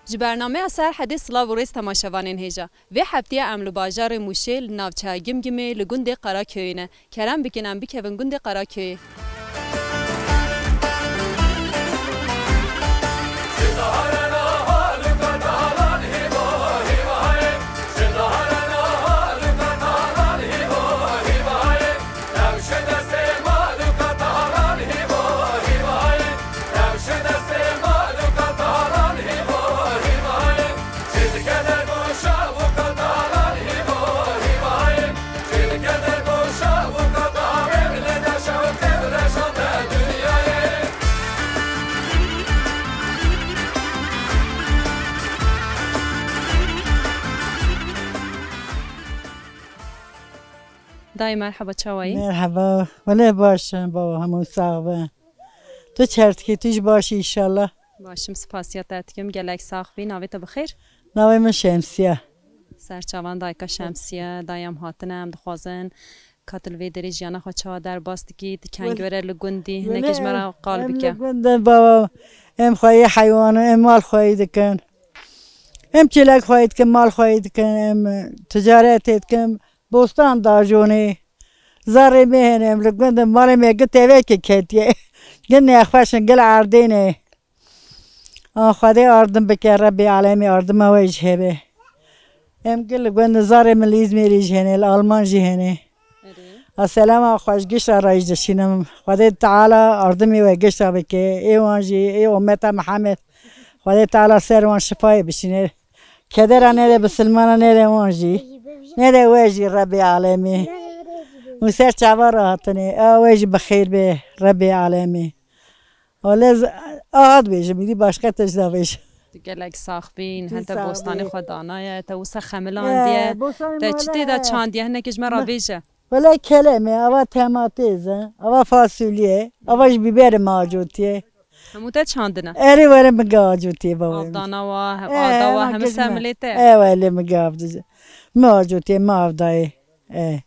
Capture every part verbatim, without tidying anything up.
Ji bernameya Serhedê silav û rêz temaşevanên hêja. Vê heftiyê em li bajarê Mûşê li navçeya Gimgimê li gundê Qeraköyê ne. Kerem bikin em bikevin gundê Qeraköyê. Dayê merheba, çawa yî? Merheba, welê baş im baba, hemû sax be. Tu çer dikî, tu jî baş î înşallah. Baş im, spasiya te dikim, gelek sax bî, navê te bi xêr? Navê min Şemsiye. Ser çavan dayika Şemsiye, dayê em hatine, em dixwazin ka tu li vê derê jiyana xwe çawa derbas dikî, tu kengî were li gundî, hinekî ji me re qal bike. Em li gund in baba, em xweyî heywanan, em mal xweyî dikin. Em çêlek xweyî dikin, mal xweyî dikin, em ticaretê dikin. Bostan dajonê. Zarê me hene, em li gund in, malê me gi tevekê ketiye. Gi nexweş in, gi li erdê ne. A Xwedê ardim bike, Rebbê alemê ardima we jî hebe. Em gi li gund in, zarê min li Îzmîrê jî hene, li Alman jî hene. Erê. A selama xwe ji gişta re jî dişînim. Xwedê Teala ardimê we gişta bike. Ê wan jî, ê ummeta Mihemed. Xwedê Teala ser wan şifayê bişîne. Kedera nede bisilmana, nede wan jî. Nede we jî Rebbê alemê. Û ser çava re hatine. A we jî bi xêr be Rebbê alemê. Wele ez aha dibêjim, îdî başqa tişt nabêjim. Tu gelek sax bî, hente bostanê xwe danaye, te wisa xemilandiye. Te çi tê de çandiye, hinekê ji me re bêje. Wele kelem e, ava tematêz e, ava fasulye, ava jî bîberê me acotiye. Hemû te çandine? Erê were min ge acotiye baba. Avdana wa, he, ada wa, heme ser milê te? E wele min ge avdize. Me acotiye, me avdayê. E.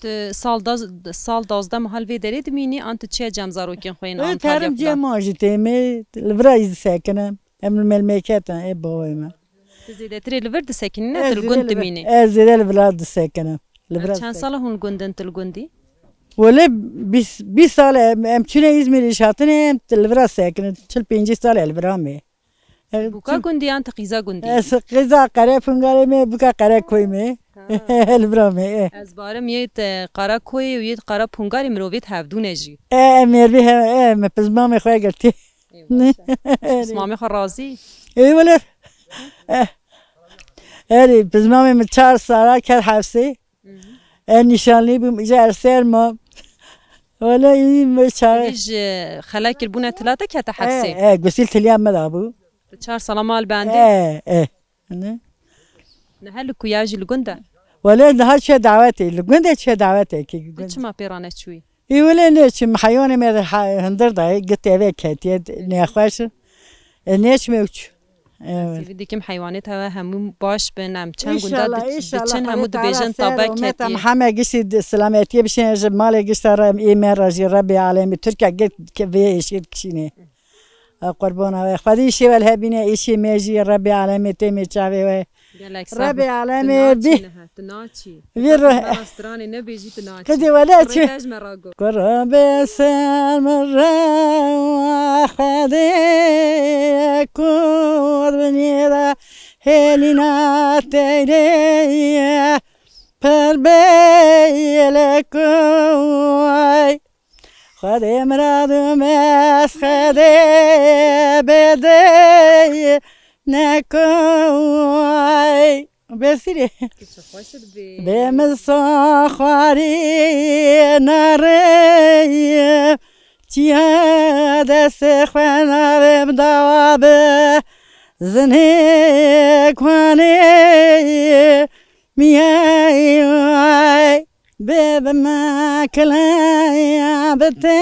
Tu sal da, sal dazdeh meha li vê derê dimînî, an tu çiye cem zarokên xwe yên Antalya? Terim cem an jî têmê, li vira jî disekinim. Em li melmêketin, ê bavê me. Tu zêdetirê li vir disekinî ne, tu li gund dimînî? Ez zêde li vira disekinim. Li vira disekinim. Çend sal e hûn li gund in, tu li gundî? Wele bîst, bîst sal e, em, em çûne Îzmîrê jî hatine, em li vira sekinin. Çil pêncî sal e li vira me. Bûka gundî yan tu qîza gundî? Ez qîza Qere Pungarê me, bûka Qere Koyê me. Ha. Li vira me, e. Ez barim yê te Qara Koyê û yê Qara Pungarê mirovêt hevdû ne jî. E, em mêrvî he, e, me pizmamê xwe girtî. Ê, baş e. Pizmamê xwe razî? Ê, wele. E. Erê, pizmamê min çar sala ket hepsê. Hı hı. E, nîşanlî bûm, îca er ser mam. Wele î me çare. Hî ji xelek kirbûne tila te kete hepsê? E, e, gusîl tiliya me da bû. Tu çar sala mal bendê? E, e. Ne? Niha li ku ya jî li gund e? Wele niha çûye dawetê, li gund e çûye dawetê ki. Tu çima pê re neçûyî? Ê wele neçim, heywanê me de ha-, hundir dayê, gi tevê ketiye, nexweş in. E, neçim û çû. Evet. Sêvî dikim heywanê te ve hemû baş bin, em çend gunda diçin, hemû dibêjin tabe ketiye. Heme giştî silametiyê bişên ji malê gişta re, ê me re jî Rebbê alemî Tirkiye gi-, ke-, vê êşî dikişîne. Qurbana we. Xwedî îşê we li hebîne, îşê me jî Rebbê alemê têmê çavê we. Gelek sax bî. Rebbê alemê bî. Tu naçî niha, tu naçî. Vî re. Stranê nebêjî tu naçî. Qidê wele çi? Rêkej me rago. Kurbe ser min rewa Xwedê, kurbinê de hêlîna teyrê ye. Per bê lê kuy. Xwedê mirad û mes Xwedê bêdê nekoy. Besîrê. Tu çi xweş dibî. Bê min soxwarî narê. Çiya destê xwe navê dawa bi zinê kwanê. Miyay vay, bê bi me kilaya, bi te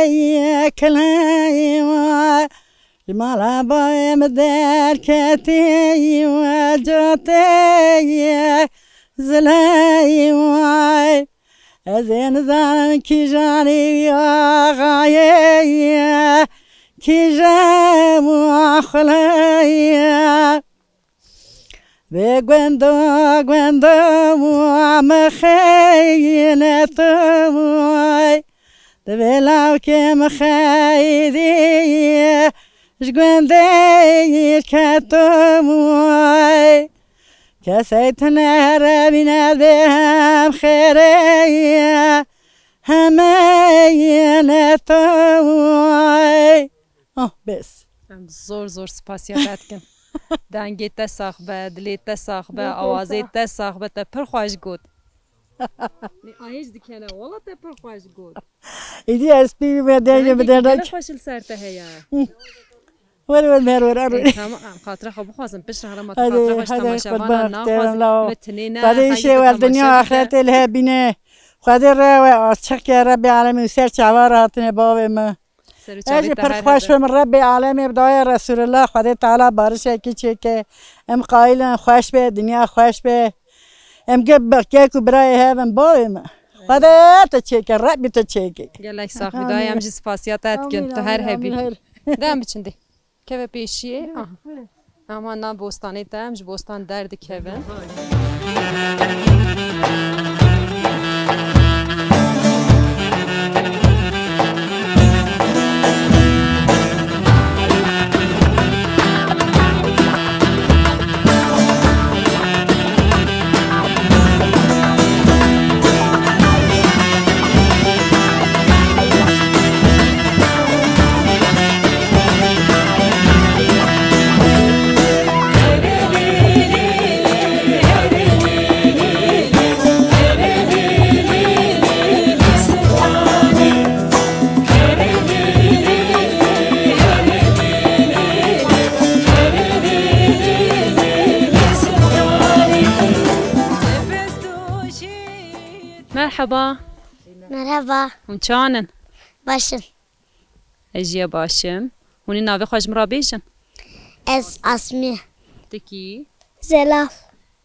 ye kilay vay. Ji mala bayê min derketî we, cotê ye zilay vay. Ez ê nizanim kîjanî wî axayê ye, Kîje û xuleye. Vê gundo gundo û mixeyne toy. Di vê lawkê mixeydî ji gundê ketoy. Kesey tune rebîne bê hem xêrê. Hemeyî ne taway. Ah, bes. Em zor zor spasiya te dikin. Dengê te sax be, dilê te sax be, Dilê te awazê sax. Te sax be, te pir xweş got. Lê ayê jî dikene, wala te pir xweş got. Îdî ez pîvî me dengê Dengekî bi gelek dernek. Xweş li ser te heye. Wer wer mer wer arû. Ê, tamam, em xatira xwe bixwazin, piştre hala ma tu Hadi, xatira xwe ji hadi, temaşevana qurban naxwazin, xtêrem lawo. Me tinê ne, Xwedê hengî îşê tu weldinî temaşe bike. Axirete li hebîne. Xwedê re we açiq ke Rebbê Alemî û ser çava re hatine bavê min. Ser û çavê te her hebe. Ez jî pir xweş bim, Rebbê Alemê bi dawaya Resulullah, Xwedê Teala barişekî çêke. Em qaîlin xweş be, dinya xweş be. Em ge-, kek û birayê hev in, bavê min. Xwedê te çêke, Rebbî te çêke. Gelek sax bî dayê, em jî spasiya te dikin. Amîn, amîn, amîn, her hebî. Dem biçin dê. Keve pêşiyê. Aha. Ama na bostanê te, em ji bostan derdikevin. Merheba. Merheba. Hûn çawan in? Baş in. Ez jî ya baş im. Hûn ê navê xwe ji min re bêjin. Ez Asmî. Tu kî? Zelal.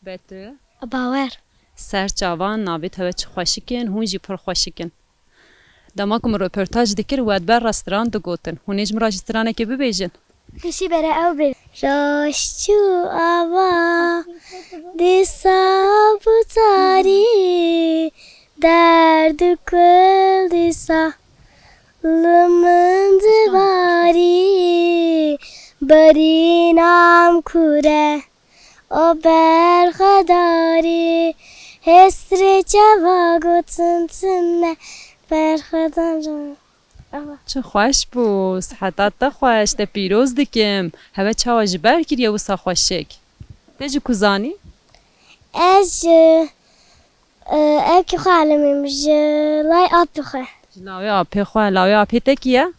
Be tu? Bawer. Ser çavan navê te çi xweşik in, hûn jî pir xweşik in. Dema ku min roportaj dikir, we di ber re stran digotin. Hûn ê ji min re jî stranekê bibêjin. Pişî bere ew bê. Roj çû ava, dîsa bû tarî, derd û kul dîsa li min dibarî, birîna min kûr e. O berxwedarî, hêstrê çava gotin tune, berxwedar. Çi xweş bû, siheta te xweş, te pîroz dikim. Heve çawa ji ber kiriye wisa xweşik. Te ji ku zanî? Ez ji, e, evkê xwe Alemê, ji lay apê xwe. Ji lawê apê xwe, lawê apê te kî ye?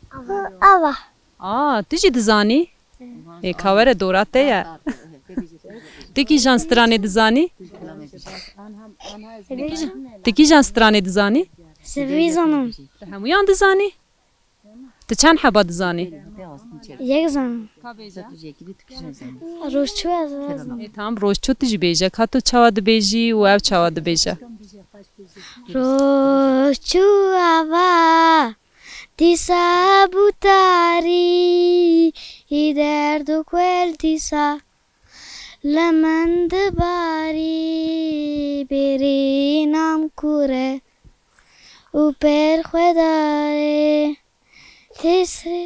Ava. A, tu jî dizanî? Ê, ka were dora te ye. Tu kîjan stranê dizanî? Tu kîjan stranê dizanî? Sivî zanim. Tu hemûyan dizanî? Tu çend heba dizanî? Yek zanim. Rojçû ez zanim. Ê, tamam, Rojçû tu jî bêje. Ka tu çawa dibêjî û ew çawa dibêje? Rojçû ava. Dîsa bû tarî, î derd û kuel dîsa li min dibarî, bêrîna min kûr e û berxwedarê. Têsrê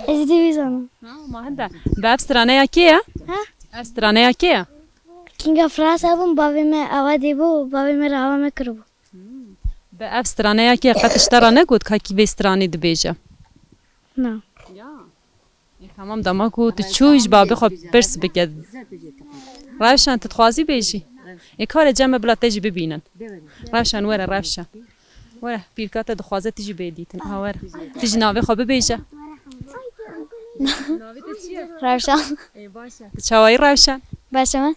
ez dî vî zanim. Ha, ma hinde. Bi ev straneya kê ye? Ha? Ev straneya kê ye? Kînga Fransa bûm, bavê me awa dê bû, bavê me rawa me kiribû. Bi ev straneya kê qet ji te re negot ka kî vê stranê dibêje? Na. Ya. Ê, tamam, dema ku tu çû ji babê xwe pirs bike. Rewşen, tu dixwazî bêjî? Ê, kare cem me bila te jî bibînin. Rewşen, were, Rewşen. Were, pîrka te dixwaze tu jî bê dîtin. Ha, were. Tu jî navê xwe bibêje. Navê te çi ye? Rewşen. Ê, baş e. Tu çawayî Rewşen? Baş e me.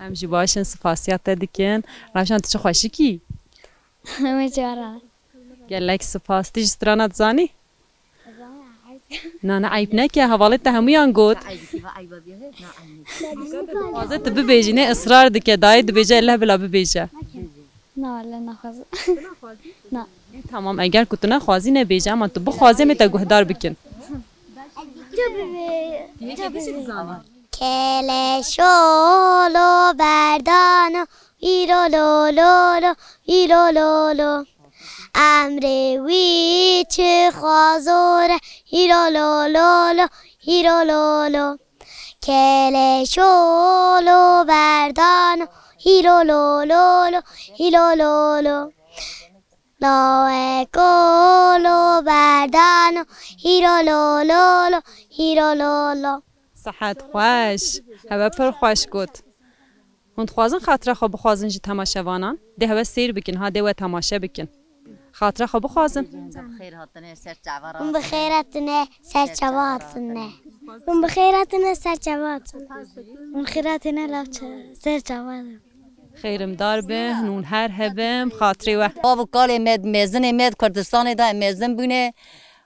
Em jî baş in, spasiya te dikin. Rewşen, tu çi xweşik î. Min çi were. Gelek spas. Tu jî strana dizanî? Na, na, eyb neke. Hevalê te hemûyan got. Dixwaze tu bibêjî, ne israr dike. Dayê dibêje, leh bila bibêje. Na, wele naxwazim. Na. Ê, Tamam, eger ku tu nexwazî nebêje, ama tu bixwazî em ê te guhdar bikin. Keleşolo berdano, îro lo lo lo, îro lo lo. Emrê wî çi xwazor e, îro lo lo lo, îro lo lo. Keleşolo berdano, îro lo lo lo, îro lo lo. Lawekolo berdano, îro lo lo lo, îro lo lo. Sihet xweş. Hewe pir xweş got. Hûn dixwazin xatira xwe bixwazin ji temaşevanan? Dê hewe seyr bikin, ha dê we temaşe bikin. Xatira xwe bixwazin. Xêr hatine ser çava. Hûn bi xêr hatine ser çava hatine. Hûn bi xêr hatine ser çava hatine. Hûn xêr hatine lav ça-, ser çava. Xêrimdar bin, hûn her hebin, xatirê we. Bav û kalê me, mezinê me di Kurdistanê de em mezin bûne.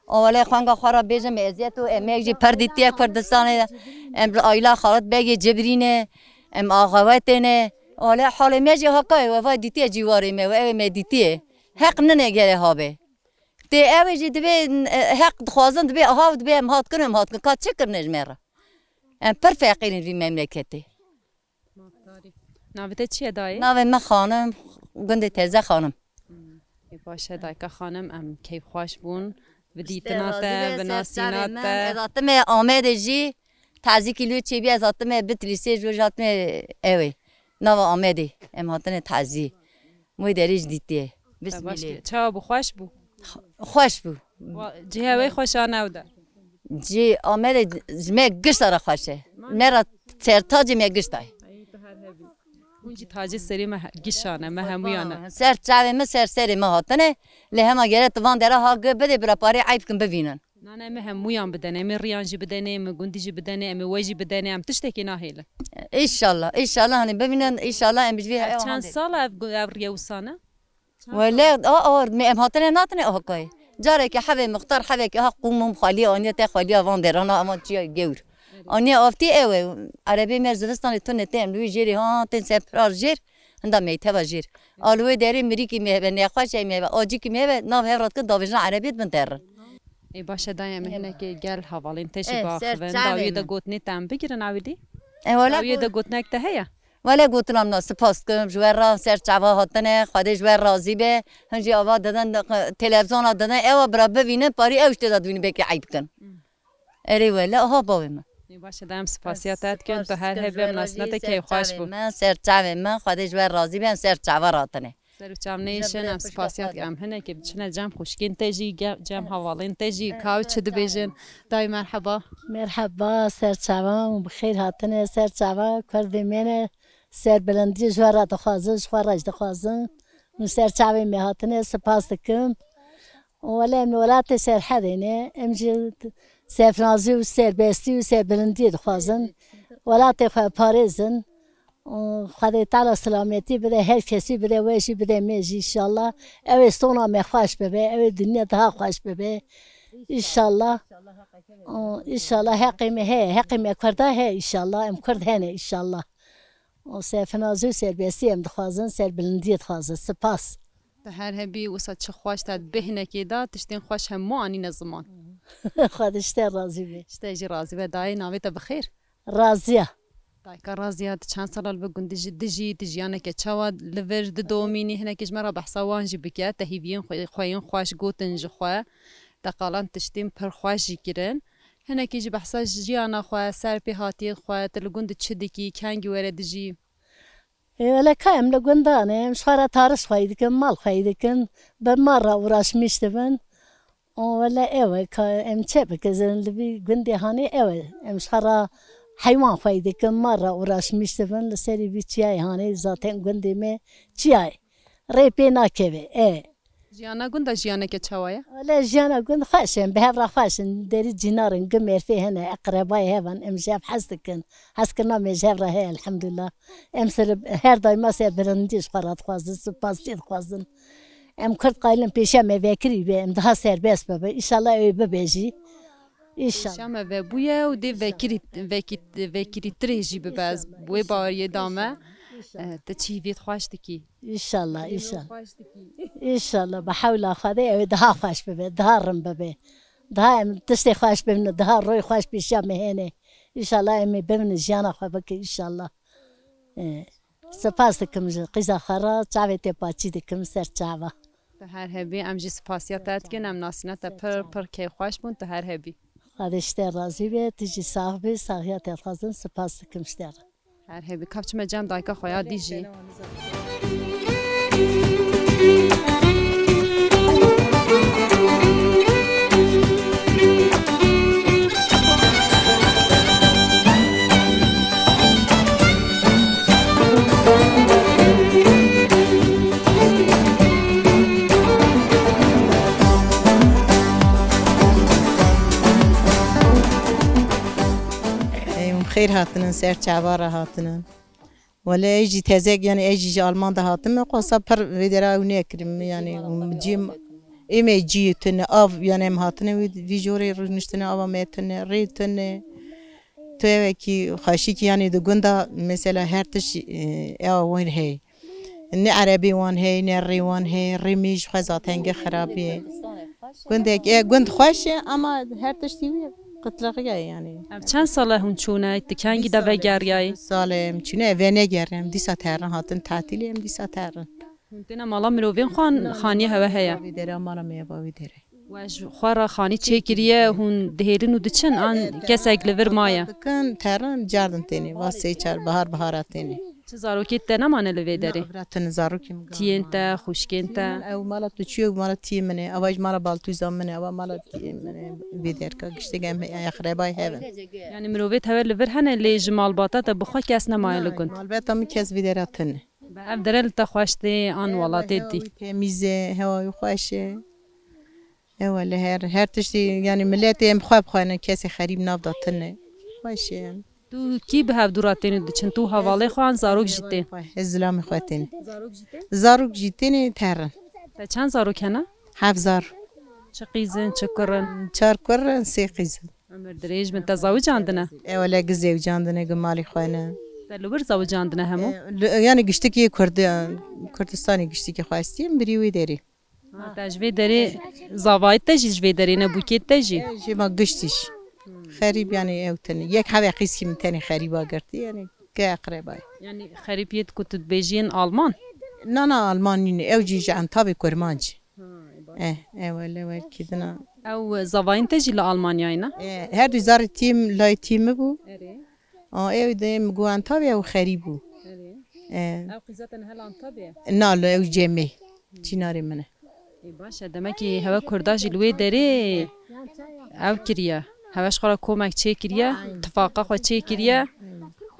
Wele xwenga xwe re bêjim, eziyet û emek jî pir dîtiye Kurdistanê. Em li aîla Xalit Begê Cibrînê, em axewetê ne. Wele halê me jî haka ye, we va dîtiye cîwarê me, we ew ê me dîtiye. Heq nine gere habe. Tê ew ê jî dibê, e, heq dixwazin, dibê aha, dibê em hatkin, em hatkin. Ka çi kirine ji me re? Em pir feqîr in vî memleketê. Mafdarî. Navê te çi ye dayê? Navê min Xanim, gundê Teze Xanim. Hmm. Ê baş e dayka Xanim, em keyfxweş bûn. Bi dîtina te, bi nasîna te. Ez hatime Amedê jî, tazî kîlo çêbî ez hatime Bitlîsê, ji wir jî hatime ewê. Nava Amedê. Em hatine tazî. Wê derê jî dîtiye. Te baş Bismillah. Kir. Çawa bû? Xweş bû? Xweş bû. Wa-, cihê wê xweş a ne ew de? Cihê Amedê ji me gişta re xweş e. Me re sertacê me gişta ye. Hûn jî tacê serê me he-, gişan e, me hemûyan e. Ser çavê min, ser serê min hatine. Lê hema gere tu van dera ha gi bidê bira parê eyb kin bivînin. Nane, em ê hemûyan bidene, em ê riyan jî bidene, em ê gundî jî bidene, em ê we jî bidene, em tiştekî nahêlin. Înşallah, înşallah, hani bibînin, înşallah em ji vê Ev heya çend han de. Sal e ev gu-, ev riye wisa ne? Çend Wele, sal? A, a, me em hatine natine Ahakayê. Carekê hevê muxtar, hevekê ha qûmum xweliya aniye te xweliya van derana ama çiya gewr. Aniye avtî ew e, erebê me zivistanê tune tê em li wî jêrê ha tên ser pirar jêr, hinda meyteba jêr. A li wê derê mirîkî me hebe, nexweşê me hebe, acîkî me hebe, nav hev re dikin davêjina erebê dibin derin. Ê, baş e, dayê, em ê hinekê gel hevalên te jî Ê, ser biaxivin. Çavê Dawiyê de min. Gotinê te em bigirin, ewilî? Ê, wele Dawiyê de got- gotinek te heye? Wele gotina min, spas dikim ji we re, ser çava hatine, Xwedê ji we razî be. Hin jî ava didin, televîzyona didin, ewa bira bivînin, parî ew ji tê de dibînin, belkî eyb bikin. Hmm. Erê wele, aha bavê min. Ê, baş e, dayê, em spasiya te dikin, tu her hebî, em nasîna te keyfxweş bû. Ser çavê min, ser çavê min, Xwedê ji we razî be, em ser çava re hatine. Ser û çav neyêşin, em spasiya dikin. Em hinekê biçine cem xwişkên te jî, ge-, cem hevalên te jî, ka ew çi dibêjin. Dayê merheba. Merheba, ser çavan û bi xêr hatine, ser çava kurdê me ne, ser bilindiyê ji we re dixwazin, ji xwe re jî dixwazin. Û ser çavê me hatine, spas dikim. Û wele em li welatê Serhedê ne, em ji sefnazî û serbestî û serbilindiyê dixwazin. Welatê xwe parêzin. Û Xwedê Teala silametî bide, her kesî bide, we jî bide, me jî înşallah. Ew ê sona me xweş bibe, ew ê dinya daha xweş bibe. Înşallah. Û înşallah heqê me heye, heqê me Kurda heye înşallah, em Kurd hene înşallah. Û serfinazî û serbestî em dixwazin, serbilindiyê dixwazin. Spas. Te her hebî, wisa çi xweş te di bêhnekê de tiştên xweş hemû anîne ziman. Xwedê ji te razî be. Ji te jî razî be dayê, navê te bi xêr? Raziya. Dayka Raziya, tu çend sala li vir gundî jî dijî, tu jiyaneke çawa li vir didomînî, hinekî ji me re behsa wan jî bike, te hîviyên xwe-, xwe yên xweş gotin ji xwe, te qalan tiştên pir xweş jî kirin. Hinekî jî behsa jiyana xwe, serpêhatiyên xwe, tu li gund çi dikî, kengî were dijî? Ê, wele ka em li gundan e, em ji xwe re tariş xweyî dikin, mal xweyî dikin, bi mal re uğraşmîş dibin. Û wele ew e, ka em çi bikin, li vî gundê hanê ew e. Em ji xwe re heywan xweyî dikin, mal re uğraşmîş dibin, li serî vî çiyayê hanê zaten gundê me çiya ye. Rê pê nakeve, e. Jiyana gunda jiyaneke çawa ye? Wele jiyana gund xweş in, bi hev re xweş in. Derî cînar in, gi mêrfê hene, eqrebayê hev in, em ji hev hez dikin. Hezkirina me ji hev re heye, elhamdulillah. Em ser her daîma serbilindî ji xwe re dixwazin, spasî dixwazin. Em Kurd qayil in pêşiya me vekirî be, em daha serbest bibe. Înşallah ew ê bibe jî. Înşallah. Pêşiya me vebûye û dê vekirî, vekî-, vekirîtirê jî bibe. Ez wê baweriyê dame. Eh, tu çîvît xweş dikî. Înşallah, înşallah. Xweş dikî. Înşallah, bi hewla Xwedê ew ê daha xweş bibe, daha rin bibe. Daha em tiştê xweş bibin, daha roy xweş pêşiya me hênê. Înşallah em ê bibin jiyana xwe bikin, înşallah. Eh, spas dikim ji qîza xwe re, çavê tê paçî dikim ser çava. Tu her hebî, em jî spasiya te dikin, em nasîna te pir, pir keyfxweş bûn, tu her hebî. Xwedê ji te razî be, tu jî sax bî, saxiya te dixwazim, spas dikim ji te re. Her hebî, ka çime cem dayika xwe ya dî jî. Ey, hûn xêr hatinin, ser çava re hatinin. Wele ez jî tezek, yani ez jî ji Alman de hatime, xwesa pir vê dera ew nekirim, yani cî, ê me cî tune, av, yani em hatine wî, vî jorê rûniştine, ava me tune, rê tune. Tu evekî xweşikî, yani di gunda mesela her tişt, e, ewa wan heye. Ne erebê wan heye, ne rê wan heye, rê me ji xwe zaten ge xirab e. Gundek, e, gund xweş e, ama her tiştî wî qitlixiya ye yani. Ev çend sal e hûn çûne, tu kengî de vegeriyayî? Sal e em çûne, venegerin, em dîsa terin hatin tatilê, em dîsa terin. Hûn têne mala mirovên xwe an xaniyê hewe heye? Vî dere mala me ye, vî dere. We ji xwe re xanî çêkiriye, hûn dihêrin û diçin, an kesek li vir maye? Dikin, terin, cardin têne, va sê çar bahar, bahara têne. Çi zarokê te nemane li vê derê? Na, bira tune zarokê min. Tiyên te, xwişkên te? Ew mala tu çûyê, mala tiyê min e, ava ji mala baltûza min e, ava mala tiyê min e, vê derka giştê em ê exrebayê hev in. Yani mirovê te hewe li vir hene, lê ji malbata te bi xwe kes nemaye li gund? Malbata min kes vê dera tune. Ev dere li te xweş tê an welatê dî? Hewa wî temîz e, hewa wî xweş e. Ew li her, her tiştî, yani miletê em xwe bi xwe ne, kesê xerîb nav de tune. Xweş e yani. Tu kî bi hevdû re tên û diçin? Tu hevalê xwe an zarok jî tên? Ez zilamê xwe tên. Zarok jî tên? Zarok jî tên ê terin. Te çend zarok hene? Heft zar. Çi qîz in, çi kur in? Çar kur in, sê qîz in. Emir dirêj bin. Te zewicandine? Ew le gi zewicandine, gi malê xwe ne. Te li wir zewicandine hemû? E, li, yani giştikî Kurdi-, Kurdistanê giştikî xwe estîm, birî wî derî. Ha, te ji vê derê zavayê te jî ji vê derê ne bûkê te jî? E, jê ma giştî jî. Xerîb yani ew tenê. Yek hevê qîzkî min tenê xerîba girtî yani ke eqrebayê. Yani xerîb yê ku tu dibêjî yên Alman? Na, na, Alman nîne. Ew jî ji Entabê Kurmanc. Ha, e, baş. Eh, ew le welkî dina. Ew zavayên te jî li Almanyayê ne? E, her du zarê tîm, lay tîmi bû. Erê. A, ew de min got Entabê ew xerîb bû. Erê. E. Ew qîza te niha li Entabê ye? Na, li ew cemê. Çînarê min e. Ê, baş e, demekî hewe Kurda jî li wê derê ew kiriye. Hewe ji xwe re komek çêkiriye, tifaqa xwe çêkiriye.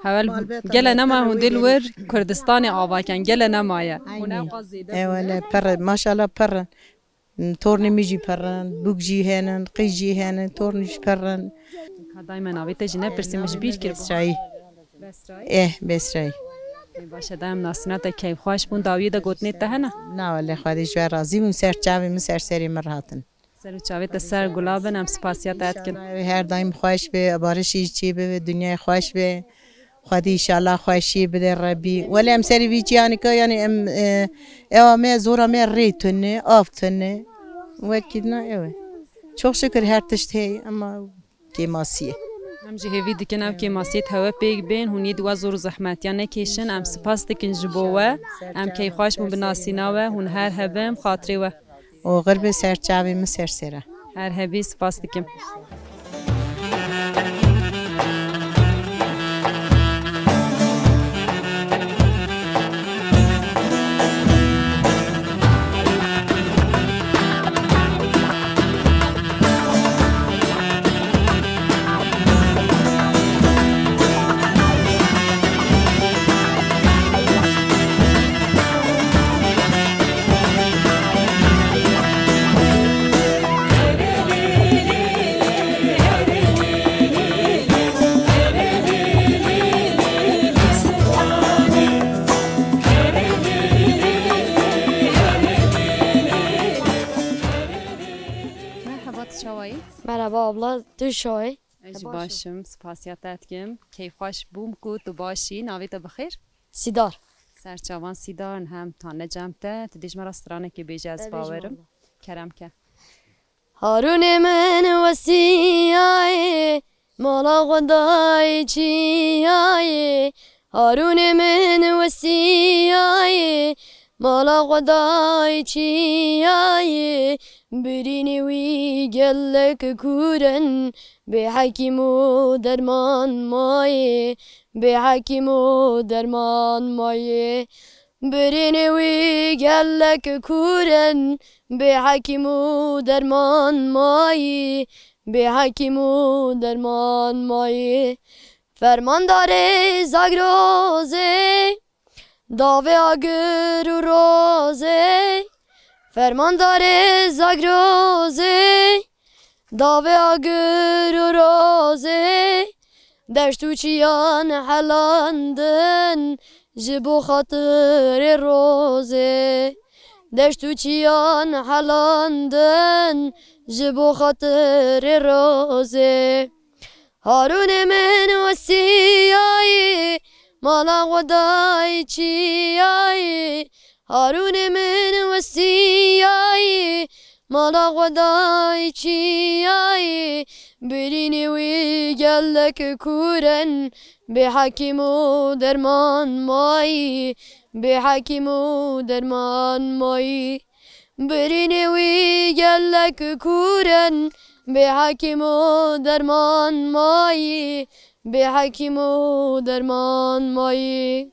Hewe li, gele nema hûn dê li wir Kurdistanê ava ken, gele nemaye. Hûn ew qas zêde bûne. Ew le pir, maşallah pir. Tornê min jî pir in, bûk jî henin, qîz jî henin, tornê jî pir in. Ka dayê me navê te jî nepirsî, min ji bîr kir. Besrayî. Besrayî? Eh, Besrayî. Ê, baş e, dayê em nasîna te keyfxweş bûn, dawiyê de gotinê te hene? Na wele, Xwedê ji we razî bûn, ser çavê min, ser serê min rahat in. Ser û çavê te ser gula bin, em spasiya te dikin. Înşallah, her daîm xweş be, barişî çê bibe, dinyayê xweş be. Xwedî înşallah xweşiyê bide Rebî. Wele em serî vî çiyanika, yani em, e, ewa me, zora me rê tune, av tune. Wekî dina ew e. Çok şükür her tişt heye, ama kêmasî ye. Em jî hêvî dikin ev kêmasiyê hewe pêk bên, hûn yê di we zor û zehmetiya nekêşin. Em spas dikin ji bo we. Em keyfxweş bûn bi nasîna we, hûn her hebin, xatirê we. Oxir be, ser çavê min, ser sera. Her hebî, spas dikim. Merhaba, tu çawa yî? Merhaba abla, tu çawa yî? Ez jî baş im, spasiya te dikim. Keyfxweş bûm ku tu baş î. Navê te bi xêr? Sîdar. Ser çavan Sîdar, hem tane cem te, tu dê ji me re stranekê bêje, ez bawerim. Kerem ke. Harûnê min westiyayê, mala xwe dayê çiyayê. Harûnê min westiyayê, mala xwe dayê çiyayê. Birînê wî gelek kûr in, bê hekîm û derman mayê. Bê hekîm û derman mayê. Birînê wî gelek kûr in, bê hekîm û derman mayî, bê hekîm û derman mayî. Fermandarê Zagrozê, davê agir û rozê. Fermandarê Zagrozê, davê agir û rozê, deşt û çiyan helandin ji bo xatirê rozê. Deşt û çiyan helandin ji bo xatirê rozê. Harûnê min westiyayî, mala xwe dayî çiyayî. Harûnê min westiyayî, mala xwe dayî çiyayî. Birînê wî gelek kûr in, bê hekîm û derman mayî, bê hekîm û derman mayî. Birînê wî gelek kûr in, bê hekîm û derman mayî, bê hekîm û derman mayî.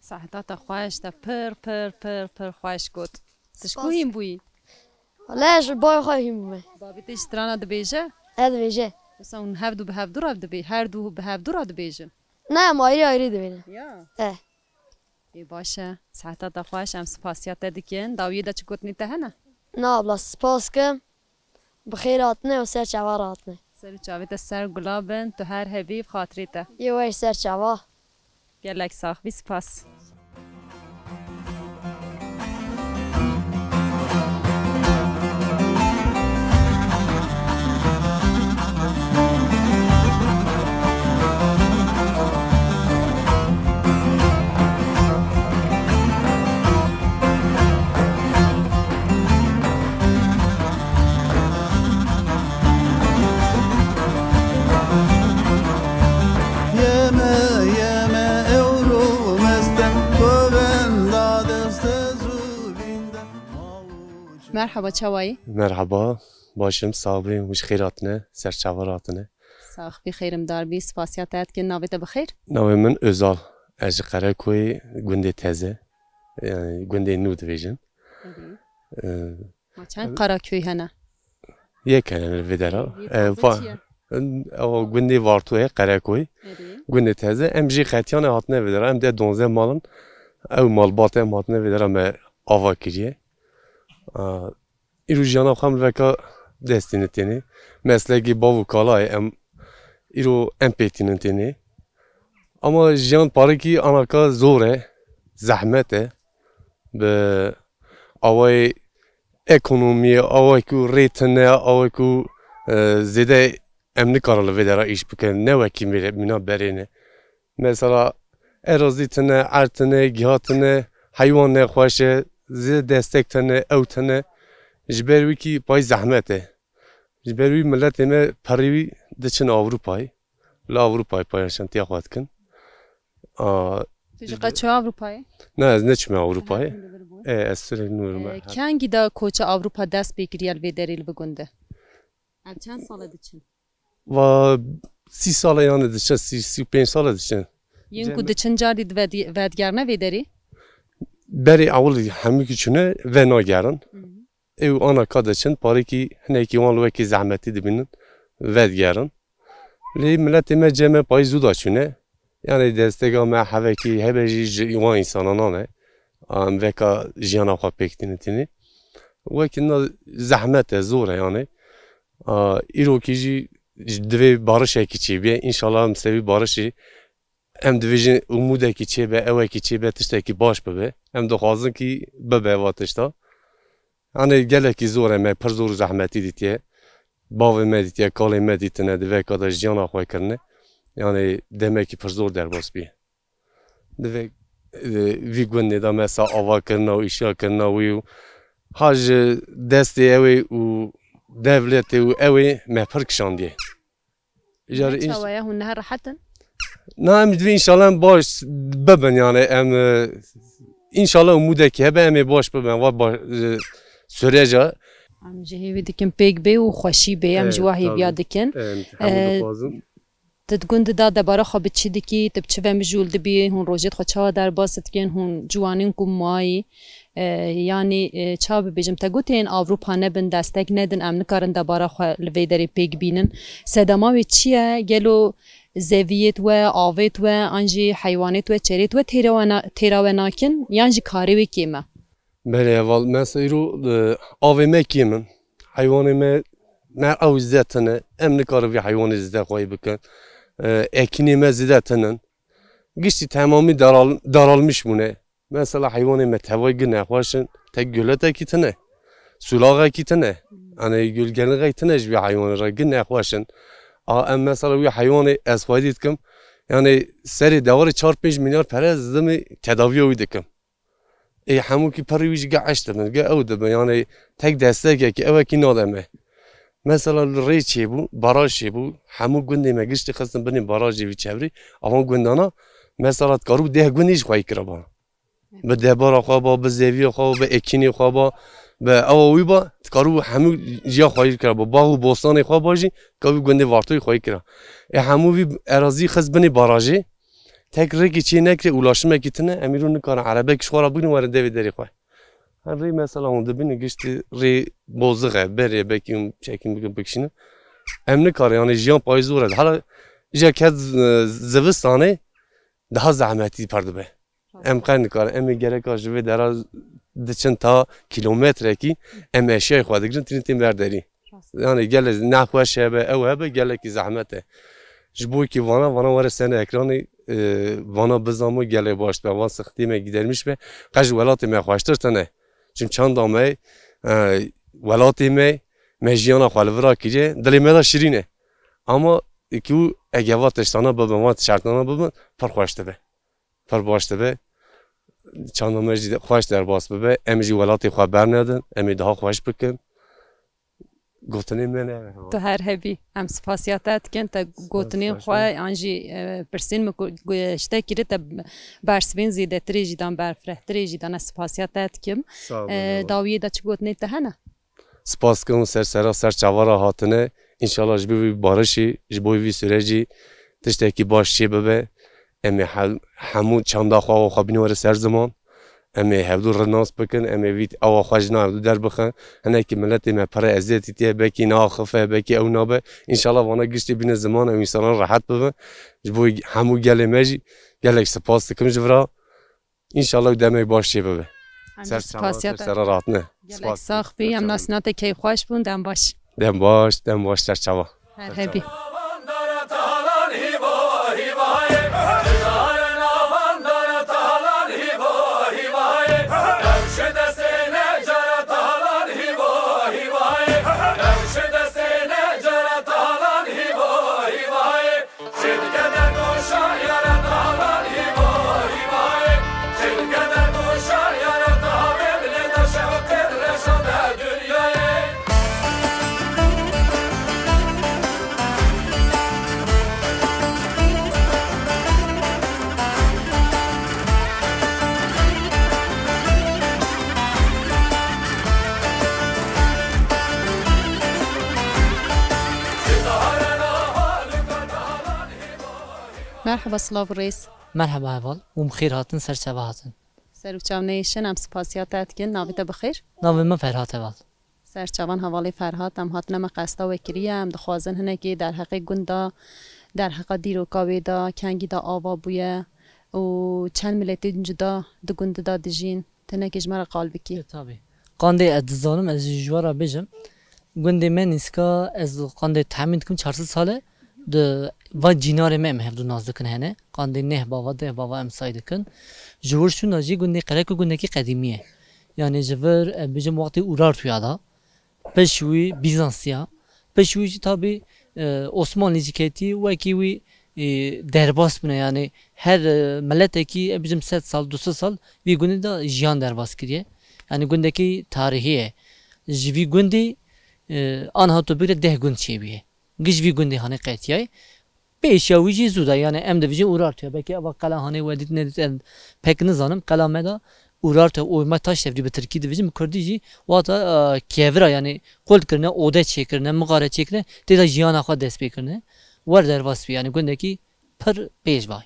Seheta te xweş, te pir, pir, pir, pir xweş got. Tu ji ku hîn bûyî? Wele ez ji bayê xwe hîn bûme. Babê te jî strana dibêje? E, dibêje. Wisa hûn hevdu bi hevdu re dibê-, her du bi hevdu re dibêjin? Ne, em ayrî ayrî dibêjin. Ya. E. Ê baş e. Seheta te xweş, em spasiya te dikin. Dawiyê de çi gotinê te hene? Na abla, spas kim. Bi xêr hatine û ser çava re hatine. Ser û çavê te ser gula bin, tu her hebî bi xatirê te. Yê we ser çava. Gelek sax bî, spas. Yeme, yeme, ewro mestem, govenda deste zû vînde. Merhaba, çawayî? Merhaba, baş im, sax bî, hûn ji xêr hatine, ser çava re hatine. Sax bî, xêrimdar bî, spasiya te dikin, navê te bi xêr? Navê min Özal, ez ji Qerekoyê, gundê Teze, yanî gundê nû dibêjin. Hı hı. Ee, Ma çend Qaraköy hene? Yek hene li vê dera. Yê E, taze va-, çi ye? Ew gundê Vartoyê, Qerekoyê. Erê. Gundê Teze. Em jê qetiyane hatine vê dera. Em de donzdeh mal in. Ew malbatê em hatine vê dera me ava kiriye. A, îro jiyana xwe em li veka dest tînin tênê. Meslekê bav û kalayê em îro em pê tînin tênê. Ama jiyan parikî anaka zor e, zehmet e. Bi awayê ekonomiyê, awayê ku rê tune, awayê ku, e, zêde em nikarin li vê dera îş bikin, ne wekî mîre-, mîna berê ne. Mesela erazî tune, erd tune, giha tune, heywan nexweş e, zêde destek tune, ew tune. Ji ber wî kî pay zehmet e. Ji ber wî miletê me perî wî diçin Ewropayê. Li Ewropayê paylaşantiya xwe dikin. A, Tu jî qet çûye Ewropayê? Na, ez neçûme Ewropayê. Her gundê vir bû. E, ez sürekli nûr me. E, kengî de koça Ewropa dest pê kiriye li vê derê li vê gundê? Ev çend sal e diçin? Va sî sal e yani diçin, sî, sî û pênc sal e diçin. Yên ku diçin car dî di vedi-, vedigerne vê derê? Berê ewil hemû ku çûne venagerin. Hı hı. Ew ana ka diçin, parêkî hinekî wan li wekî zehmetî dibînin, vedigerin. Lê miletê me cem me payî zû da çûne. Yanî destega me hevekî hebe jî ji wan însanan e. Em veka jiyana xwe pêk tînin tînî. Wekî na zehmet e, zor e yanî. A, îrokî jî ji divê barişekî çêbîye. Înşallah em sewî barişî Em dibêjin umûdekî çêbe, ewekî çêbe, tiştekî baş bibe. Em dixwazin kî bibe va tişta. Yanî gelekî zor e, me pir zor û zehmetî dîtiye. Bavê me dîtiye, kalê me dîtine, di vê ka de jiyana xwe kirine. Yanî demekî pir zor derbas bîye. Di vê e, vî gundê de mesela avakirina û îşiyakirina wî û ha ji destê ew ê û devletê û ew ê me pir kişandiye. Îcar Ne inş- çawa ye, hûn niha rehet in? Na, em divê înşallah em baş bibin, yani em, e, înşallah umûdekî hebe em ê baş bibin, va ba-, e, süreca. Em ji hêvî dikin pêk bê û xweşî bê, em ji Evet, wa hêviya tabii. dikin. Em hemû Ee, dixwazin. Tu di gund de debara xwe bi çi dikî, tu bi çi ve mijûl dibî, hûn rojêt xwe çawa derbas dikin, hûn ciwanên ku mayî, e, yanî, e, çawa bibêjim, te gotên Ewropa nebin, destek nedin, em nikarin debara xwe li vê derê pêk bînin. Sedema wê çi ye? Gelo zeviyêt we, avêt we, an jî heywanêt we, çêrêt we têra we na-, têra we nakin, yan jî karê wê kêm e? Belê heval, mesela îro, e, avê me kêm in. Heywanê me, me ew zîde tune. Em nikarin vî heywanê zîde xweyî bikin. E, ekînê me zîde tune in. Giştî temamî daral-, daralmiş bûne. Mesela heywanê me tevayî gine xweş in. Tek guletekî tune. Sulaxekî tune. Yanî gulgenixek tune ji vî heywanê re gine xweş in. A em mesela wî heywanê ez xwedî dikim. Yanî serê dewarê çar pênc milyar pere zimî tedaviya wî dikim. Ê hemûkî perî wî jî ge eş dibin, ge ew dibin. Yanî tek destekekî ewekî nade me. Mesela li rê çêbû, baraj çêbû, hemû gundê me giştî xistin binê barajê vî çevrî, avan gundana, mesela dikarû deh gundî ji xweyî kiraba. Bi debara xwe ba, bi zeviyê xwe ba, bi ekînê xwe ba, bi ewa wî ba, dikarû hemû jiya xweyî kiraba. Bax û bostanê xwe ba jî, dikarû gundê Vartoyê xweyî kira. Ê hemû vî erazî xist binê barajê, Tek rêkê çê nekirê, ulaşimekî tune, em îro nikarin erebek ji xwe re bigrin werin devê derê xwe. Her rê mesela hûn dibînin giştî rê bozix e, berê, belkî hûn çekîn bikin bikişînin. Em nikarin, yanî jiyan payîz zor e. Hala îja ket z-, zivistanê daha zehmetî per dibe. Em qey nikarin, em ê gereka ji vê dera diçin ta kîlometrekî, em eşyayê xwe digirin, tînin tên ber derî. Rast. Yani gelek nexweş hebe, ew hebe, gelekî zehmet e. Ji bo ki vana, vana were sene ekranê, e, vana bizamo gelek baş be, van sıkıntı me gidermiş be, qe ji welatê me xweştir tene. Çim çanda me, e, welatê me, me jiyana xwe li vira kiriye, dilê me de şirîn e. Ama ki û ege va tiştana bibin, va tişertana bibin, pir xweş dibe. Pir baş dibe. Çanda me jî xweş derbas bibe. Em jî welatê xwe bernedin. Em ê daha xweş bikin. Gotinê me ne. Tu her hebî. Em spasiya te dikin. Te gotinên xwe an jî, e, pirsên min ku, ku ji te kiri te bersivên zêdetirê jî dan, berfirehtirê jî dan. Ez spasiya te dikim. Sağ ol, E, eyvallah. Dawiyê de çi gotinê te hene? Spas dikim ser sera ser çava re hatine. Înşallah ji bo vî barişî, ji bo vî sürecî tiştekî baş çê bibe. Em ê he-, hemû çanda xwe û xwe bîne were ser ziman. Em ê hevdû rind nas bikin, em ê vî awa xwe ji nav hevdû derbixin. Hinekî miletê me pere eziyetî tê, belkî naaxife, belkî ew nabe. Înşallah vana giştî bîne ziman, ew însanan rehet bibin. Ji bo hemû gelê me jî gelek spas dikim ji vira. Înşallah demek baş çê bibe. Em jî Ser çavan, spasiya ser te. Sera rahatine. Gelek Spas. sax bî, em Ser çavan. nasîna te keyfxweş bûn, dem baş. Dem baş, dem baş, ser çavan. Her hebî. Merhaba, silav û rêz. Merhaba heval, hûn bi xêr hatin, ser çava hatin. Ser û çav neyê şin, em spasiya te dikin. Navê te bi xêr? Navê min Ferhat heval. Ser çavan hevalê Ferhat, em hatine me qesta we kiriye, em dixwazin hinekî derheqê gunda, derheqa dîroka wê de, kengî de ava bûye û çend miletên cuda di gund de dijîn, tu hinekî ji me re qal bikî. E, tabii. Qandê ez dizanim, ez ji we re bêjim. Gundê me nîska ez qandê tehmîn dikim çar sed sal e. Di va cînarê me em hevdû nas dikin hene. Qandê neh bava, deh bava em say dikin. Ji wir şûna jî gundê Qerek û gundekî qedîmî ye. Yanî ji vir, em bêjim wextê Urartuya da. Pişt wî Bîzansiya. Pişt wî jî tabî, e, Osmanlî jî ketî, wekî wî e, derbas bûne. Yani her, e, milletekî, e, bizim sed sal, du sed sal vî gundî de jiyan derbas kiriye. Yani gundekî tarîhî ye. Ji vî gundî, e, anha tu bigre deh gund çêbûye. Giş vî gundî hanê qetiyay. Pêşiya wî jî zû de, yani em dibêjin Urartuya. Belkî eva qela hanê we dît nedît, em pek nizanim. Qela me de Urartuya û me Taştevrî bi tirkî dibêjin, bi kurdî jî wata, e, kevira, yani qul kirine, ode çêkirine, mixare çêkirine, tê de jiyana xwe dest pê kirine. Wer derbas bî, yani gundekî pir pêş vay.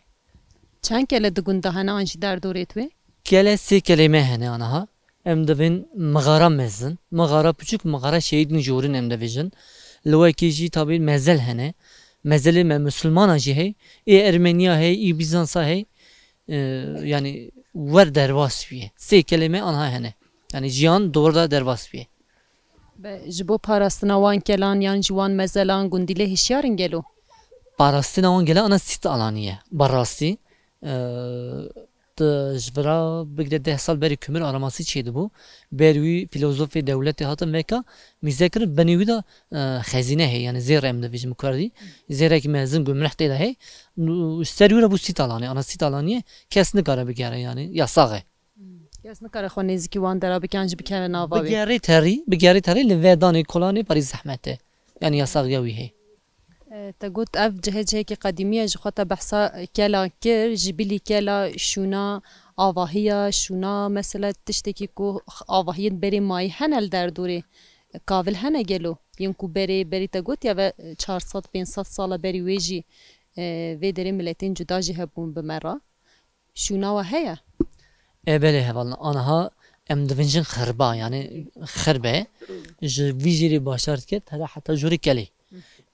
Çend kele di gunda hene an jî derdorê tu wê? Kele sê kelê me hene aniha. Em divên mixara mezin, mixara piçûk, mixara şehîdin jorin em divêjin. Li wekî jî tabî mezel hene. Mezelê me misilmana jî hey, ê Ermeniya hey, ê Bîzansa hey. E, yani wer derbas bûye. Sê kelê me anha hene. Yani jiyan dor de derbas bûye. Be, ji bo parastina wan kelan yan ji wan mezelan gundî lê hişyar in gelo? Parastina wan gelo ana sît alanî ye. Bi rastî, e, tu ji vira bigre deh sal berî kumir aramasî çêdibû. Ber wî filozofê dewletê hatin veka mîze kirin, binê wî de, e, xezîne heye, yani zêr em dibêjin bi kurdî. Zêrekî mezin gumreh tê de heye. Nû-, ser wî re bû sît alanî. Ana sît alanî ye, kes nikare bigere, yani yasax e. Kes nikare xwe nêzîkî wan dera bike an jî bikeve nava wê. Bigerî terî, bigerî terî li vê danê kolanê parî zehmet e. Yani yasaxiya wî heye. E, te got ev cihê cihekî qedîmî ye, ji xwe te behsa kela kir, ji bilî kela şûna avahiya, şûna mesela tiştekî ku avahiyên berê mayî hene li derdorê, kavil hene gelo? Yên ku berê, berî te gotiye ve çar sed pênc sed sala berî wê jî, e, vê derê miletên cuda jî hebûn bi me re. Şûna we heye? E, belê hevalno. Aniha em divinjin xirba, yani xirbe. Ji vî jêrî başar dike, tere heta jorê kelê.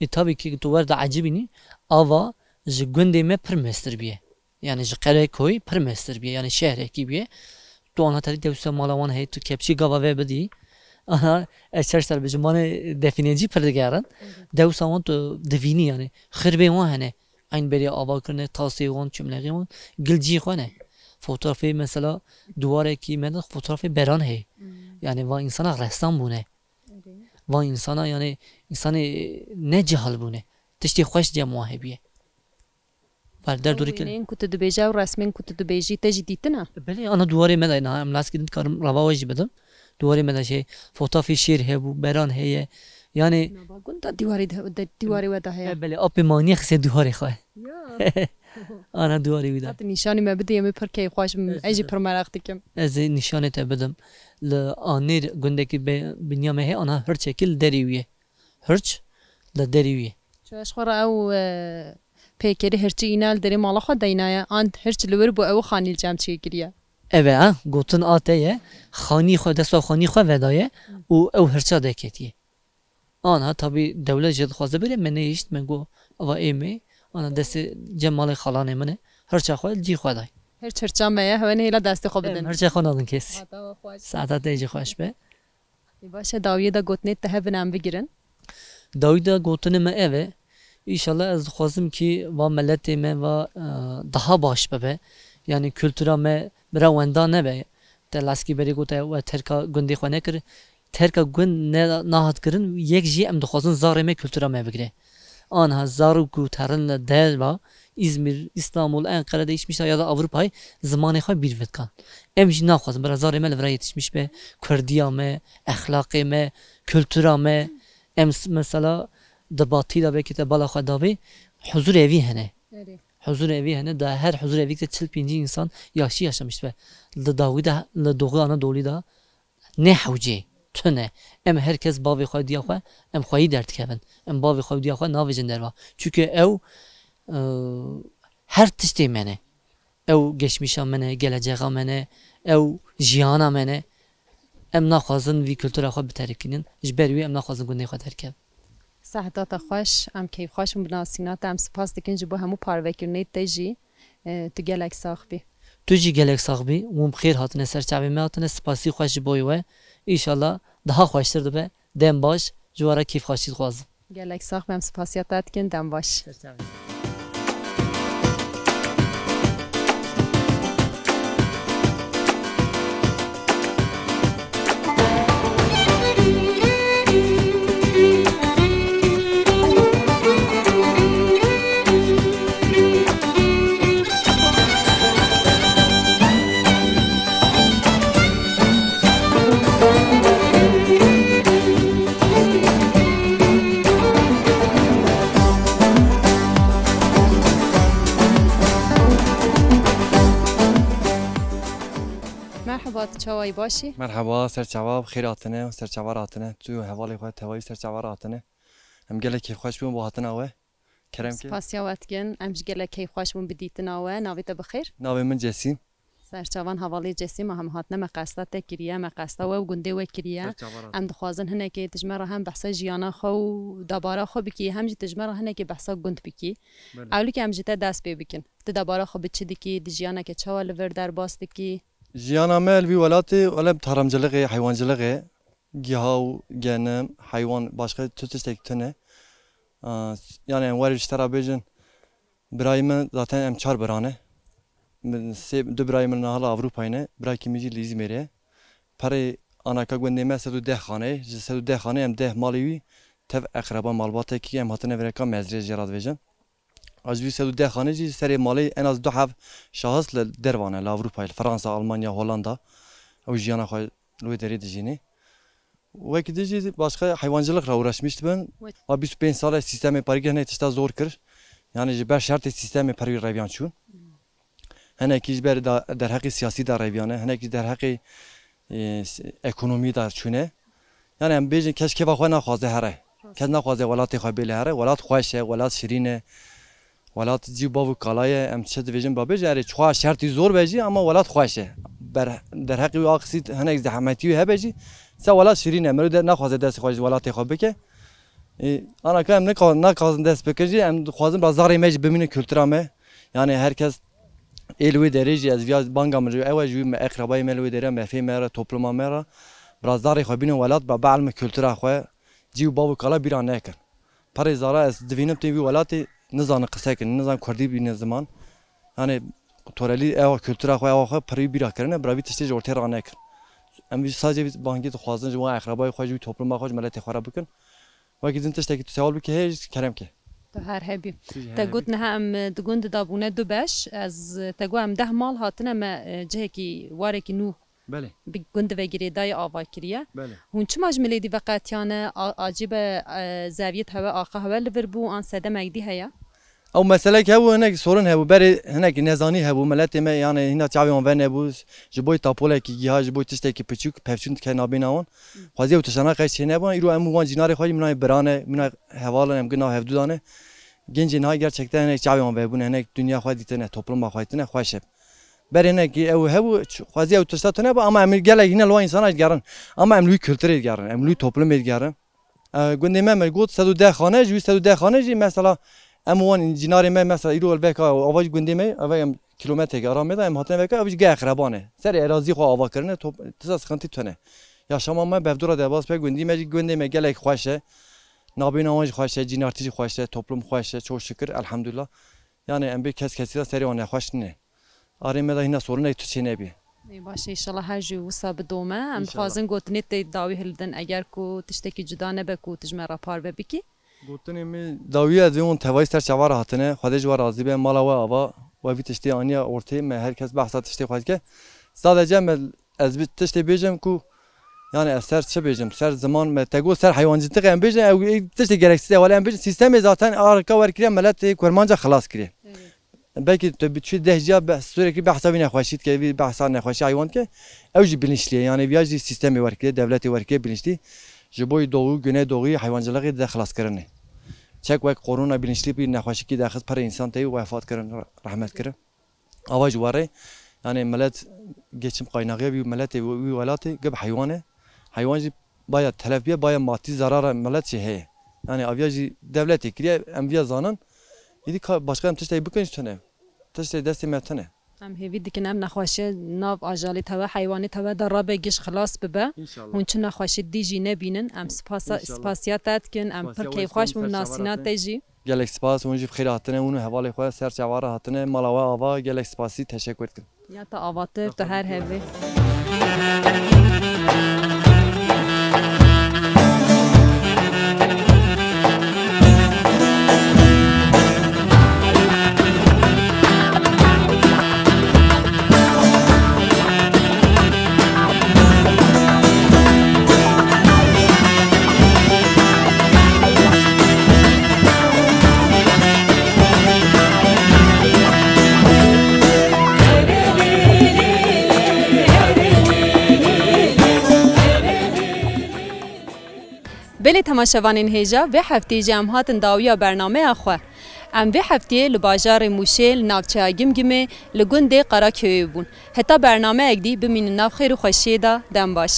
E, tabii ki tu wer de ecibînî, ava ji gundê me pir mestir bîye. Yani ji Qerekoyî pir mestir bîye. Yani şehrekî bîye. Tu ana terî dewsa mala wan heye, tu kepçî gava ve bidî. Ana ez çar ser bijim, wanê defînecî pir digerin. Dewsa wan tu divînî yani. Xirbê wan hene. Eyn berê ava kirine, tasê wan, çimlexê wan, gil cî xwe ne. Fotoğrafê mesela duwarekî me de fotoğrafê beran heye. Hmm. Yani van insana ressam bûne. Erê. Van insana yani insanê ne cehal bûne. Tiştê xweş cem wan hebiye. Var der Ew dûrî wêneyên ku tu dibêje ew resmên ku tu dibêjî te jî dîtine? Belê, ana duwarê me de niha em laskî din dikarim rava we jî bidim. Duwarê me de şey, fotoğrafê şêr hebû, beran heye. Yani Nava gund da dîwarê de, de, dîwarê we de heye. E, belê, apê maniye xise duwarê xwe. Ya. Ana duwarê wî de. Hati nîşanî me bidê, em ê pir keyfxweş bim. Ez jî pir meraq dikim. Ez ê nîşanê te bidim. Li Anêr gundekî be-, binya me heye, ana hirçekî li derê wî ye. Hirç li derê wî ye. Ço ez xwe re ew, e, pêkerî hirçî îna li derê mala xwe deynaye, an hirç li wir bû ew xanî li cem çêkiriye? Ev e, ha, gotin a te ye. Xanî xwe, desta xanî xwe vedaye û ew hirça deketiye. Ana tabî dewlet jê dixwaze bire, me nehişt, me got, ava ê me, ana destê cem malê xalanê min e, hirça xwe li cî xwe day. Hirç hirça me ye, hewe nehêla destê xwe bidin. Em hirça xwe nadin kesî. Hata we xweş. Saeta te jî xweş be. Ê baş e, dawiyê de gotinê te hebin em bigirin. Dawî de gotinê me ev e. Îşallah ez dixwazim kî va miletê me va, e, daha baş bibe. Yani kultura me bira wenda nebe. Te laskî berê gote we terka gundê xwe nekir. Terka gund ne, nahat kirin, yek jî em dixwazin zarê me kultura me bigire. Anha zarok ku terin li derva, Îzmîr, Îstanbul, Enqere de yetişmişler ya da Avrupayê zimanê xwe bîr vedikan. Em jî naxwazin bira zarê me li vira yetişmiş be, kurdiya me, exlaqê me, kultura me. Em s-, mesela di batî de belkî te bala xwe dabê, huzur evî hene. Erê. Huzur evî hene, da her huzur evî de çil pêncî insan yaşî yaşamiş be. Li dawî de, li Doğu Anadolî de ne hewcê, tune. Em her kes bavê xwe diya xwe, em xweyî derdikevin. Em bavê xwe diya xwe navêjin derva. Çunke ew, e, her tiştê me ne. Ew geçmişa me ne, gelecexa me ne, ew jiyana me ne. Em naxwazin vî kultura xwe biterikînin. Ji ber wî em naxwazin gundê xwe derkevin. Seheta te xweş, em keyfxweş in bi nasîna te, em spas dikin ji bo hemû parvekirinê te jî. E, tu gelek sax bî. Tu jî gelek sax bî. Hûn bi xêr hatine ser çavê me hatine. Spasî xweş ji bo we. Îşallah daha xweştir dibe. Dem baş. Ji we re kêfxweşî dixwazim. Gelek sax be, em spasiya te dikin. Dem baş. Ser çavê. Tewayî başî? Merheba, serçava bi xêr hatine, serçava re hatine. Tu û hevalê xwe tewayî serçava re hatine. Em gelek kêfxweş bûn bo hatina we. Kerem ke. Spasiya we dikin. Em jî gelek kêfxweş bûn bi dîtina we. Navê te bi xêr? Navê min Cesîm. Serçavan hevalê Cesîm, em hatine me qesta te kiriye, me qesta we û gundê we kiriye. Serçava re. Em dixwazin hinekê tu ji me re hem behsa jiyana xwe û debara xwe bikî, hem jî tu ji me re hinekê behsa gund bikî. Belê. Ewlikê em ji te dest pê bikin. Tu debara xwe bi çi dikî, di jiyaneke çawa li vir derbas dikî? Jiyana me li vî welatê, wele bi taramciliqê, heywanciliqê, giha û genim, heywan, başqa tu tiştek tune. Aa, s-, yani em werê ji te re bêjin, birayê min zaten em çar birane. Min sê, du birayê min niha li Ewropayê ne, birakî min jî li Îzmêrê ye. Perê anaka gundê me sed û deh xane ye, ji sed û deh xane em deh malê wî tev eqreba malbatekî em hatine vireka mezrê jê re dibêjin. A ji vî sed û deh xanê jî serê malê en az du heb şahis li derva ne, li Ewropayê, li Fransa, Almanya, Hollanda. Ew jiyana xwe li wê derê dijînê. Wekî din jî başqa heywancılıkla uğraşmış dibin. Evet. A bîst û pênc sal e sîstemê pergî hinek tişta zor kir. Yani ji ber şertê sîstemê perwî reviyan çûn. Hinekî ji ber da, derheqê siyasî de reviyane, hinekî derheqê, e, s-, ekonomî de çûne. Yani em bêjin kes kêfa xwe naxwaze here. Kes naxwaze welatê xwe bêle here. Welat xweş e, welat şirîn e. Welat cî bav û kala ye. Em çi dibêjin ba bêjin, erê çixa şertî zor be jî ama welat xweş e. Ber, derheqî wî aqisî hinek zehmetî wî hebe jî, se welat şirîn e. Merû de naxwaze destê xwe ji welatê xwe bike. E, anaka em nika-, nakaxin dest bikin jî, em dixwazin ba zarê me jî bimîne kultura me. Yani her kes ê li wê derê jî ez viya banga min jî ew e, jî me eqrebayê me li wê derê, mefê me re, topluma me re. Bira zarê xwe bînin welat, ba beelme kultura xwe, cî û bav û kala bîra nekin. Perê zara ez divînim tê vî welatê nizanin qise kin, nizan kurdî bînin ziman. Yani torelî ewa kultura xwe, ewa xwe pirî bîra kirine, bira vî tiştê ji ortê ranekin. Em vî sadece vî bangî dixwazin ji wan eqrebayê xwe, ji wî topluma xwe, ji miletê xwe re bikin. Wekî din tiştekî tu sewal bikî heye jî kerem ke. Tu her hebî. Tu jî her Te hebî. Got niha em, e, di gund de bûne du beş. Ez, e, te got em deh mal hatine me, e, cihekî warekî nû Belê. bi gund ve girêdayî ava kiriye. Belê. Hûn çima ji milê dî veqetiyane? A-, acîbe, e, zeviyet hewe, aqa hewe li vir bû, an sedemek dî heye? Ew meselek hebû, hinek sorin hebû, berê hinek nezanî hebû, miletê me, yani hîna çavê wan venebû, ji bo tapolekî giha, ji bo tiştekî piçûk, pevçûn dike nabêna wan. Xwezî ew tiştana qey çênebûn, îro em û wan cînarê xwe jî, mina birane, mina heval in, em gina hevdu dane. Gencê niha gerçekten hinek çavê wan vebûne, hinek dinya xwe dîtine, topluma xwe dîtine, xweş e. Berê hinekî ew hebû, ç-, xwezî ew tişta tune bû, ama em gelek hîne li wan însana digerin. Ama em li wî kulturê digerin, em li wî toplumê digerin. E, gundê me, me got sed û deh xane, ji wî sed û deh xane jî mesela em wan cînarê me mesela îro li veka ava jî gundê me, ava em kilometreke ara me de em hatine veka, ev jî geh eqreban e. Serê erazî xwe ava kirine, top-, tisa sıkıntı tune. Yaşama me bevdura derbas be, gundî me jî gundê me gelek xweş e. Nabêna wan jî xweş e, cînartî jî xweş e, toplum xweş e, çok şükür, elhamdülillah. Yani em bê kes kesî de serê wan nexweş nîne. Arê me de hîna sorûnek tu çê nebî. Ê, baş e, înşallah her jî wisa bidome. Em Înşallah. Dixwazin gotinê tê dawî hilidin, eger ku tiştekî cuda nebe ku tu ji me re parve bikî. Gotinê min dawî ez vê hûn tevayî ser çava re hatine. Xwedê ji we razî be, mala we ava, we vî tiştê aniye ortê me, her kes behsa tiştê xwe dike. Sadece me, ez bi tiştê bêjim ku, yani ez ser çi bêjim, ser ziman me, te got ser heywancîtiqê em bêjin, ew ê tiştê gereksiz e, wele em bêjin, sîstemê zaten arka wer kiriye, miletê kurmanca xilas kiriye. Evet. Belkî tu bi çi deh ciya be-, sürekli behsa vî nexweşî dike, vî behsa nexweşî heywan dike. Ew jî bilinçlî ye. Yani viya jî sîstemê werkiriye, devletê werkiriye bilinçlî. Ji bo Doğu, Güneydoğu'yu heywancılığı de xilas kirinê. Çek wek korona bilinçlî bî nexweşîkî dexist, pere însan tey wefat kirin, re-, rehmet kirin. Ava ji warê, yani millet geçim kaynağı vî milletê, wî welatê, gib heywan e. Heywan jî baya telef biye, baya maddi zarara millet jî heye. Yani aviya jî devletê kiriye, em viya zanin. Îdî ka başka em tiştek bikin jî tune. Tiştê destê me tune. Em hêvî dikin em nexweşiya nav ajalê tewe, heywanê tewe de rabe giş xilas bibe. Înşallah. Hûn çi nexweşî dî jî nebînin. Em spasa-, Înşallah. Spasiya te dikin, em pir keyfxweş bûn nasîna te jî. Gelek spas, hûn jî bi xêr hatine, hûn û hevalê xwe ser çava re hatine, mala we ava, gelek spasî, teşekkür dikin. Ya te avatir, tu her hevê. Belê temaşevanên hêja, vê hefteyê jî em hatin dawiya bernameya xwe. Em vê hefteyê li bajarê Mûşê, li navçeya Gimgimê, li gundê Qeraköyê bûn. Heta bernameyek dî bimînin nav xêr û xweşiyê de, dem baş.